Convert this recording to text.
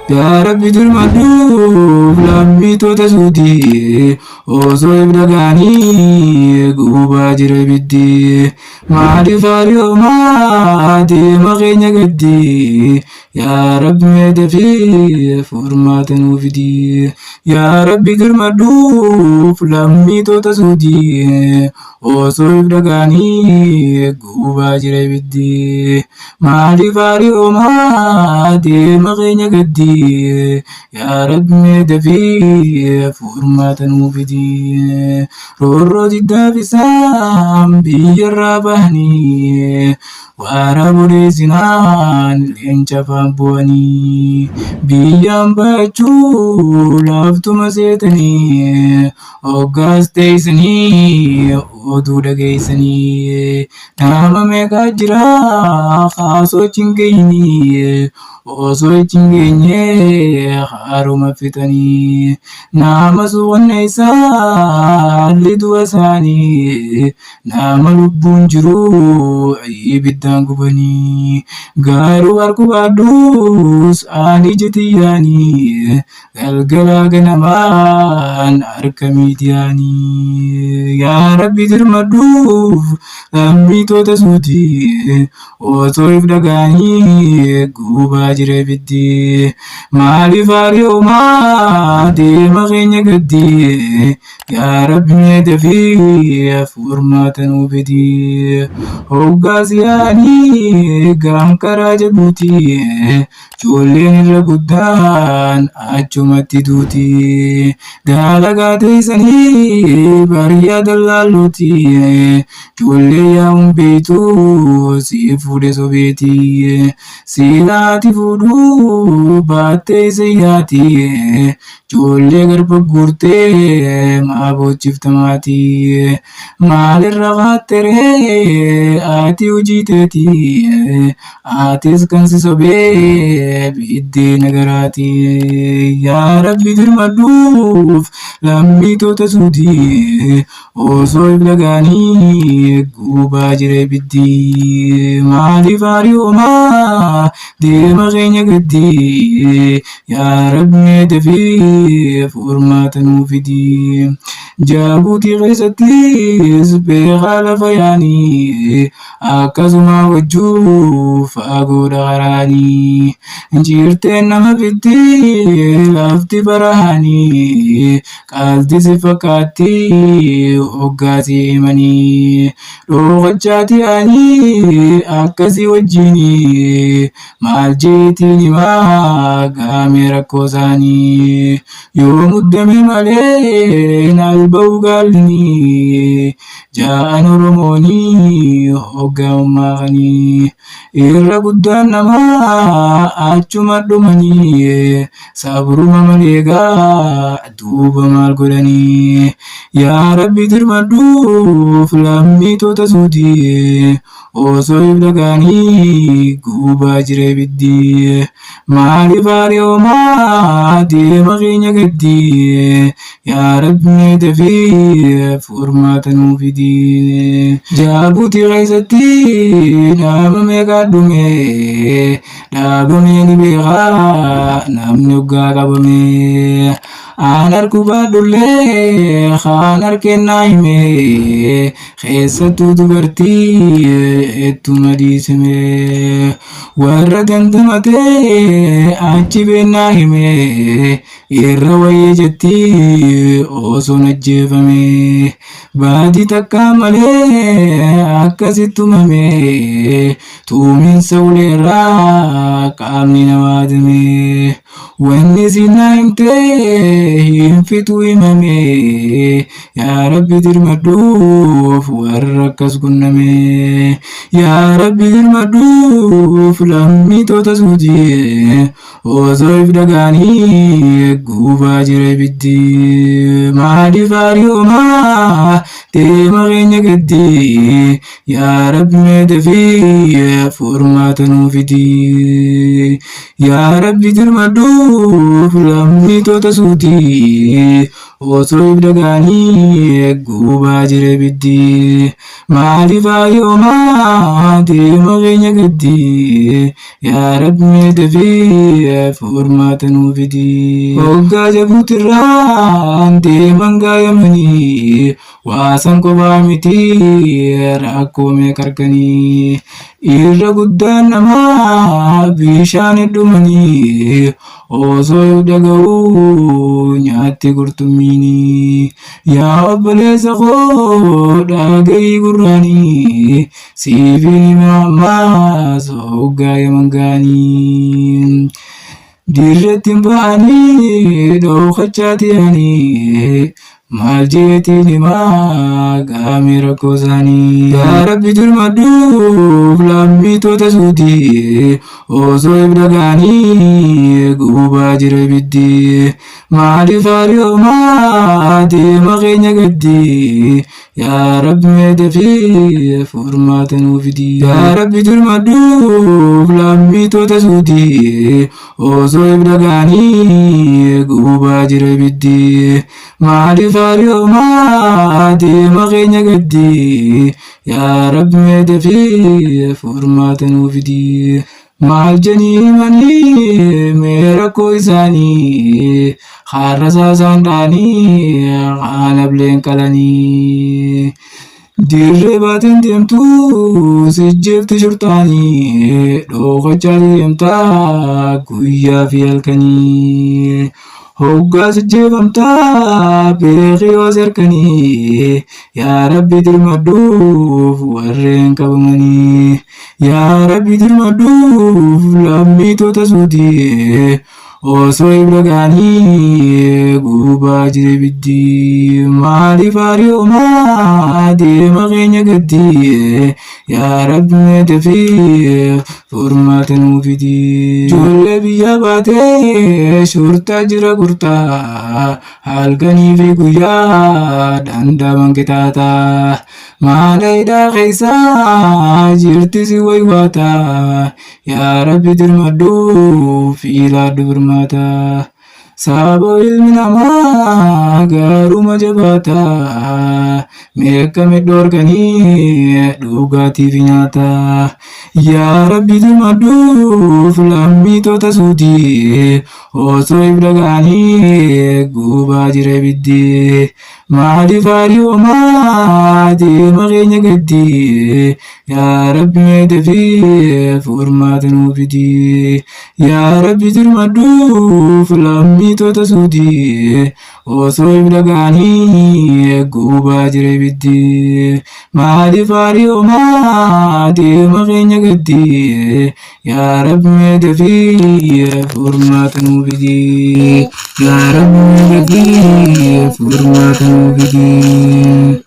Yaa Rabbi dirmadhuuf lammiitota suutii osoo ibda gaanii gubaa jira ibiddi. Maaliif hariyomaa deema keenya gaddi? Yaa Rabbi mee dafii furmaata nuu fidi. Yaa Rabbi dirmadhuuf lammiitota suutii osoo ibda gaanii gubaa jira ibiddi. Maaliif hariyomaa deema keenya gaddi? Yaa Rabbi mee dafii furmaata nuu fidi. Roorroo diddaaf isaan biyyarraa bahanii waara bodeessinaan leenca faan bu'anii biyyaan baachuu laaftuma seetanii hoggaas teessanii oduu dhageessanii nama meeqaa jira kaasoo achi hin geenye osoo achi hin geenye haruma fixanii nama suuqanneessa haalli du'a isaanii nama lubbuun jiru ibiddaan gubanii garuu harku baadhus ani jitiyyaanii galgalaa ganamaan harka miidiyaanii yaa Rabbi dirmadhuuf lammiitota suutii osoo if dhagaanii gubaa jira ibiddi. Maaliif hariyomaa deema keenya gaddi? Yaa Rabbi mee dafii furmaata nuu fidi. Hoggaas yaanii gaam karaa jabuuti. Ijoolleen irra guddaan achumatti duuti. Dalagaa teessanii bariyaa dallaalluuti. Ijoollee yaa'uun beektu si fuudhe sobeeti. Silaati fuudhuu baattee isa yaati. Ijoollee garba guurtee maa boochifta maatii. Maalirra kaatteree ati hojii teetii. Atis kan si sobee biddeena garaati. Yaa Rabbi dirmadhuuf lammiitota suutii. Osoo if dhagaanii gubaa jira ibiddi. Maaliif hariyomaa deema keenya gaddi? Yaa Rabbi mee dafii furmaata nuu fidi. Jaabuutii keessattis beekaa lafa yaanii akkasuma wajjuu fagoodha karaanii. Injirteen nama fiddi lafti barahaanii qaldi si fakkaatti hoggaasii himanii. Dhooqachaati ani akkasii wajjinii maal jeetiin himaa gaamee rakkoo isaanii. Yoo muddame malee naal ba'u gaallinii ja'an Oromoonii hoggaa uummaaqanii. Irra guddaan namaa achuma dhumanii sabruma malee gaa duuba maal godhanii. Yaa Rabbi dirmadhuuf lammiitota suutii osoo if dhagaanii gubaa jira ibiddi. Maaliif hariyomaa deema keenya gaddi? Yaa Rabbi mee dafii furmaata nuu fidi. Jaabuutii keessatti nama meeqaa dhume dhaabamee ni beekaa namni hoggaa qabame. Aan harku baadhullee kaan harkennaa hime keessattuu dubartii ittuma dhiisime. Warra dandamatee achi beennaa hime irra wayyee jetti osoon ajjeefame. Baadii takka malee akkasitti tumame tuuminsa uleerraa qaamni namaa dame. Wanni sinaa himte hin fixu himame. Yaa Rabbi dirmadhuuf warra akkas qunname. Yaa Rabbi dirmadhuuf lammiitota suutii osoo if dhagaanii gubaa jira ibiddi. Maaliif hariyomaa deema keenya gaddi? Yaa Rabbi mee dafii furmaata nuu fidi. Yaa Rabbi dirmadhuuf lammiitota suutii. Osoo ibda gaanii gubaa jira ibiddi. Maaliif hayyoomaa deema keenya gaddi? Yaa Rabbi mee dafii furmaata nuu fidi. Hoggaa Jabuutirraan deeman gaayamanii waasan kophaa miti rakkoo meeqa arganii. Irra guddaan namaa bishaan dhumanii osoo dhaga'uu nyaatti qurxummiini. Yaa obboleessa koo dhaga'ii gurraanii siifin hima ammaas hoggaa yaman ga'anii. Dirreetti hin ba'anii dhokachaa ta'anii maal jeetiin himaa qaamni rakkoo isaanii. Yaa Rabbi dirmadhuuf lammiitota suutii osoo ibda ga'anii gubaa jira ibiddi. Maaliif haariyoomaa deema keenya gaddi? Yaa Rabbi mee dafii furmaata nuu fidi. Yaa Rabbi dirmadhuuf lammiitota suutii osoo ibda ga'anii gubaa jira ibiddi. Maaliif haariyoomaa deema keenya gaddi? Yaa Rabbi mee dafii furmaata nuu fidi. Maal janii himanii mee rakkoo isaanii har'a saasaan dha'anii haala qalanii. Dirree baateen deemtu sijjeefti shurtaanii dhokachaa deemtaa guyyaa fi halkanii. Hoggaa sijjeefamtaa beekii yoo harkanii yaa Rabbi dirmadhuuf warreen qabamanii. Yaa Rabbi dirmadhuuf lammiitota suutii osoo ibda ga'anii gubaa jira ibiddi. Maaliif haariyoomaa deema keenya gaddi? Yaa Rabbi mee dafii furmaata nuu fidi. Ijoollee biyya baatee shurtaa jira gurtaa halkanii fi guyyaa dhandhaman qixaataa. Maala hidhaa keessaa jirti si waywaata. Yaa Rabbi dirmadhuuf ilaadhu birmaata. Saba ilmi namaa gaaruma jabaata. Meeqa dhoorganii dhugaatii fi nyaata. Yaa Rabbi dirmadhuuf lammiitota suutii osoo ibda ga'anii gubaa jira ibiddi. Maaliif haariyoomaa deema keenya gaddi? Yaa Rabbi mee dafii furmaata nuu fidi. Yaa Rabbi dirmadhuuf lammiitota suutii osoo ibda ga'anii gubaa jira ibiddi. Maaliif haariyoomaa deema keenya gaddi? Yaa Rabbi mee dafii furmaata nuu fidi. Yaa Rabbi mee dafii furmaata nuu fidi.